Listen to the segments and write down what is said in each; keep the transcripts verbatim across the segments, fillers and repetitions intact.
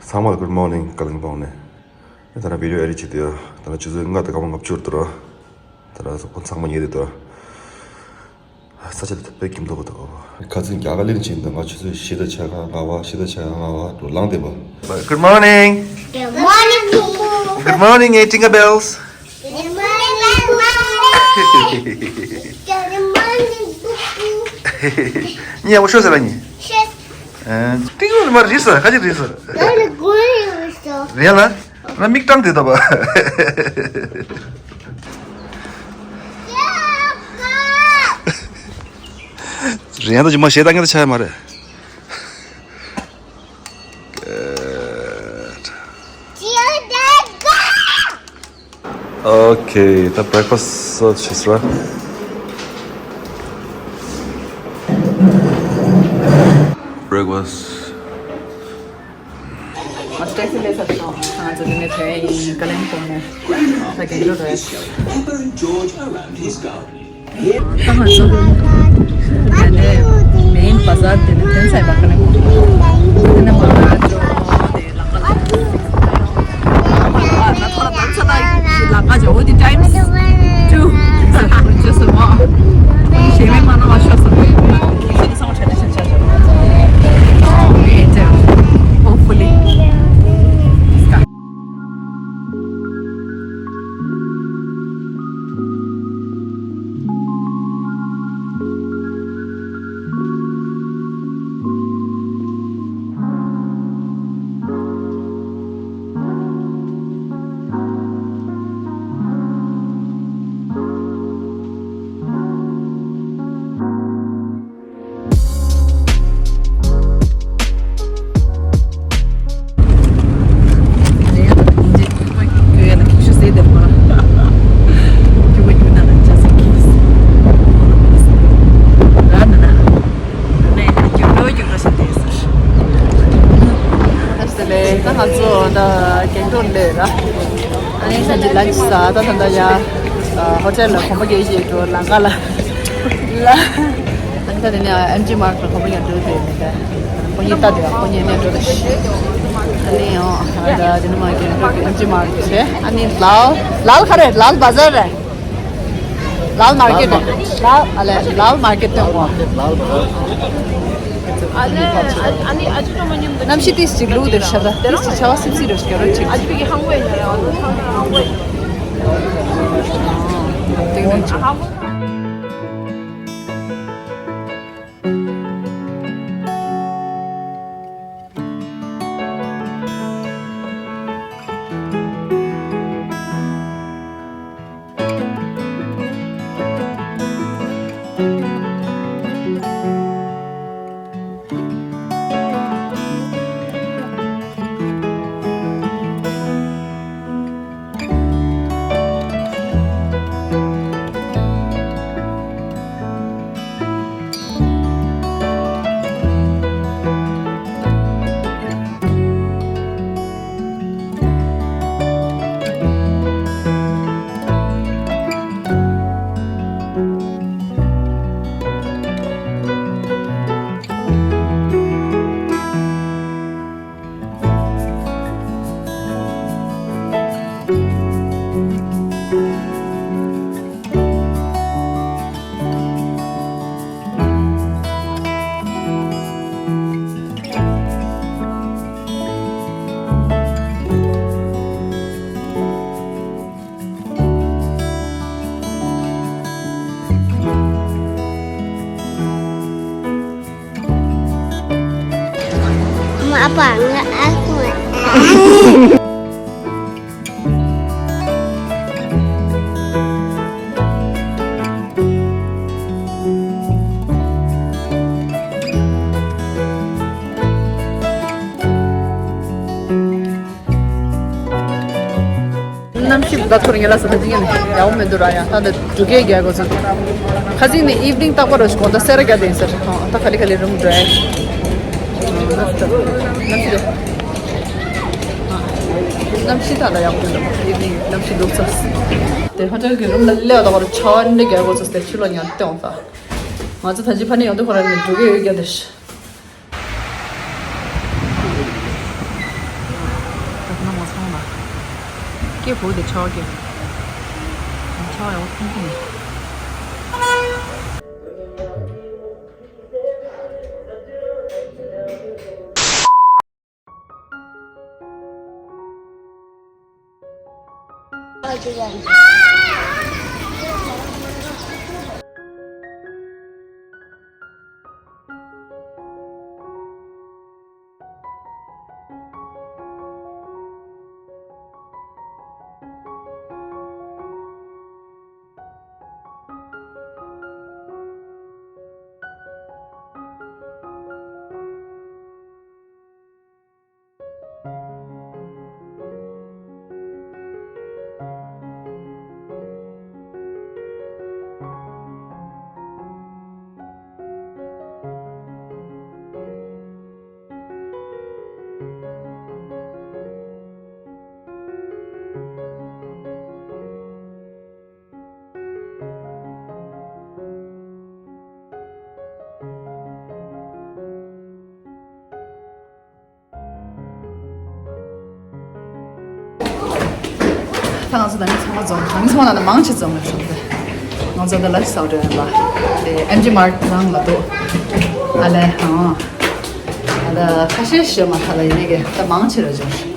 ཚང་མ་ལ་good morning། ཀ་ལིང་པོང་ནས། ད་ལྟ་བི་ཌི་ཡོ་ཨེ་ཌི་ཊི་བྱེད་དུས་ཡ། ད་ལྟ་ཆུ་ཚོད་ལྔ་དང་སྐར་མ་ལྔ་བཅུ་རེད་འདུག་ར། ད་ལྟ་ཁོང་ཚང་མ་ཉལ་དུས་འདུག་ར། ས་ཆ་དེ་དཔེ་སྐྱིད་མདོག་འདུག་ཁ་སང་རྒྱ་གར་གླིང་ཕྱིན་དུས་ང་ཆུ་ཚོད་བཞི་དང་ཕྱེད་ཀ་ལྔ་པ། བཞི་དང་ཕྱེད་ཀ་ལྔ་པ་དུ་ལངས་བསྡད་པ། Good morning. Good morning, Pingu. Good morning, eh, Jingle Bells. Good morning, Pingu. Good morning, Pingu. ཉེ་བོ་ཤོ་ཟེར་ལ་ཉེ། ཤེས། ཨ། ཏིང་ངེ་འཛིན་མ་རེད་ས། ཁ་ཅིག་རེད་ས། ང་ལ་མགོ་ཡོད་ས། རེད་ལ། ང་མིག་སྐྲངས་བསྡད་འདུག་པ། རེད་ད་ཅི་མ་ཞེ་ད་ངེད་ཆ་ཡ་མ་རེད། Okay, ད་breakfast བྱེད་ས་ར། Breakfast. ང་ཚོ་ཊེག་སི་སླེབས་ཚར་སོང་། ང་ཚོ་འདི་ནས་བྲོས་ཡིན། ཀ་ལིང་པོང་ནས་ད་གེང་ལོ་རེད། ད་ང་ཚོ་ད་ནས་main bazaar དེ་ནས་ཐོན་ཚར་བ། ཀ་ལིང་པོང་དེ་ནས་མར་ང་ཚོ་དེ་ལ། Hopefully. ད་ང་ཚོ་ད་གེང་ལོ་སླེབས་ར། ཨ་ནི་ད་ཅི་lunch ཟ། ད་ད་ད་ཡ་ཧོ་ཊེལ་ལ་གོམ་པ་རྒྱག་གི་འགྲོ། ལམ་ཁ་ལ་ལ། ཨ་ནི་ད་དེ་ནས་ཨེམ་ཇི་མར་ཊི་ལ་གོམ་པ་རྒྱག་འགྲོ། དེ་ནས་ད་ཁོ་གཉིས་ལྟ་དེ་ཁོ་གཉིས་ནས་འགྲོ་དེ། ཨ་ནི་ཡང་ད་དེ་ནས་མར་གེང་ལོ་ཨེམ་ཇི་མར་ཊི་ལ་བྱས། ཨ་ནི་ལཱལ་ལཱལ་ག་རེ། ལཱལ་བ་ཛར་རེད། ལཱལ་མར་ཀེཊ། ལཱལ། ཨ་ལེ། ལཱལ་མར་ཀེཊ་དེ། གནམ་གཤིས་ཏིས་ཅིག་ལུག་དེར་ཤར་ར། ཏིས་ཅིག་ཆར་པ་སིབ་སིབ་རེ་ཞིག་རོ་ཅིག་མ་པ་ང་ཨ་ཁུ། གནམ་གཤིས་ད་ཐོར་ངེ་ལ་ས་ད་ཅི་ཡང་ཡག་པོ་མི་འདུག་ར། ཡང་ད་ད་འབྲུག་སྐད་རྒྱག་དགོས་ཚོད། ཁ་སང་ནས་ཨིབ་ནིང་རྟག་པར་རོ་ཞིག་དགོང་དག་སེ་ར་རྒྱག་དེ་ཟེར་ཐོང་། ད་ག་ལེ་ག་ལེ་རུམ་འགྲོ་ཡ། གནམ་གཤིས་རེད། གནམ་གཤིས་ད་ལ་ཡག་པོ་འདུག་ཨིབ་ནིང་གནམ་གཤིས་ལུག་ཚར། དེ་ཧོ་ཊེལ་གྱི་རུམ་ལ་སླེབས་དགོས་ར། ཆར་པ་འདྲ་རྒྱག་དགོས་ཚོད་དེ་ཕྱི་ལོགས་ཉལ་སྟོན་འོང་ད། ང་ཚོ་ད་ཅི་ཕ་ནས་ཡོང་དུས་ཁོ་རང་ནས་འབྲུག་སྐད་ཡོད་རྒྱག་དེ། སྐྱེ་བོ་དེ་ཆོག་གི། ཆོག་ཡོང་ཐུང་ཐུང་། ད་ང་ཚོ་ད་ནི་ཚང་མ་འཛོམས། ད་ནི་ཚང་མ་ལ་ནི་མང་ཆེ་འཛོམས་ཡོད་ཤག་སྟེ། ང་ཚོ་ད་ལ་ཞིག་ཟ་འགྲོ་ཡིན་པ། དེ་ཨེམ་ཇི་མར་ནང་ལ་འདུག་ཨ་ལས་ཨང་། ཨ་ད་ཁ་ཤས་ཤིག་མ་ཐག་ལ་ཡིན་ནི་གི་ད་མང་ཆེ་ར་འབྱོར།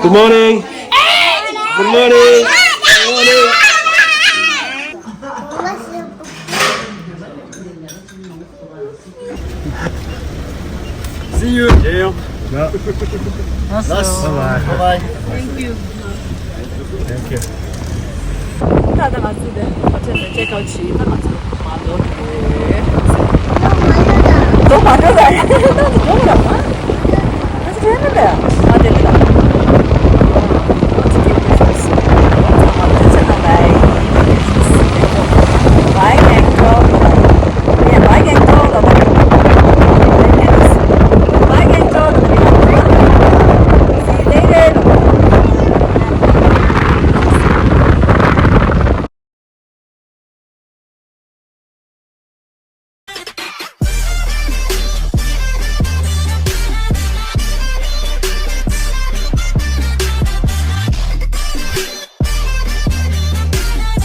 Good morning. Good morning. Good morning. See you. Yeah. Bye bye. Thank you. Thank you. ད་ལྟ་ང་ཚོ་དེ་ཧོ་ཊེལ་ནས་ཅེག་ཨའུཊ་བྱས། ད་ང་ཚོ་མར་ལོག་དགོས་རེད། ལོག་མ་འགྲོ་ད། ད་ལྟ་ལོག་ར་